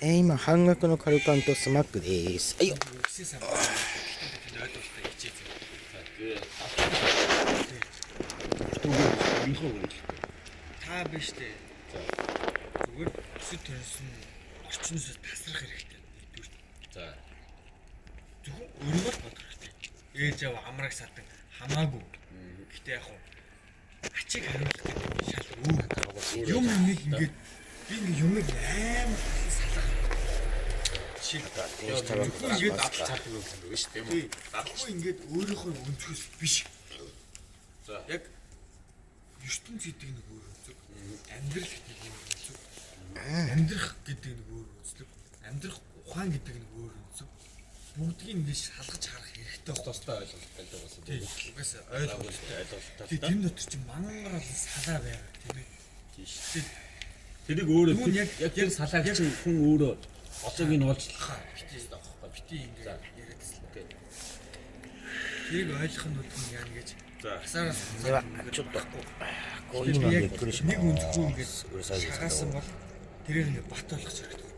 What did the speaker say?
今半額のカルカンとスマックです。はいよ。 Өгсөн сан. Гэхдээ тэнд ойлголттой хичээсэн. Та биш үү? Зүгээр өсөд төрсөн орчноос тасрах хэрэгтэй. Нэгдүгээр. За. Зөвхөн өөрийгөө л бодох хэрэгтэй. Ээж аав амраг садан хамаагүй. Гэтэ яг хуу ачиг хариулах гэдэг шал өөр. Юм нэг ингээд би ингээд юмыг амар салгах. Жишээ 電子タバコ зөвхөн ингээд 出しますか。 Цаалдаг юм байна шүү дээ. Тий. Зөвхөн ингээд өөрийнхөө өнцгөөс биш. За. Яг ертөнц гэдэг нэг өөр өнцөг. Амьдрал гэдэг нэг өөр өнцөг. Амьдрах гэдэг нэг өөр өнцөг. Амьдрах ухаан гэдэг нэг өөр өнцөг. Бүгдгийг ингээд шалгаж харах хэрэгтэй байхгүй. Тустай ойлголттой л байсан. Тий. Угаасаа ойлголттой. Ойлголттой. Тий, тэр дотор чинь мангар олон салаа байгаа тийм ээ. Тийм шүү. Тэрийг өөрөө Түүн яг яг- яг тэр салааг чинь хүн өөрөө олзыг нь олж Ха, бити бити ингээд яриад байсан. Окей. Тэрийг ойлгох нь бол яана гэж За. асаараас では、ちょっと、コーヒー飲んでゆっくりしま нэг өнцгөө ингээд す。うるさいですけ шагаасан ど。 бол тэрийг ингээд бат болгох хэрэгтэй.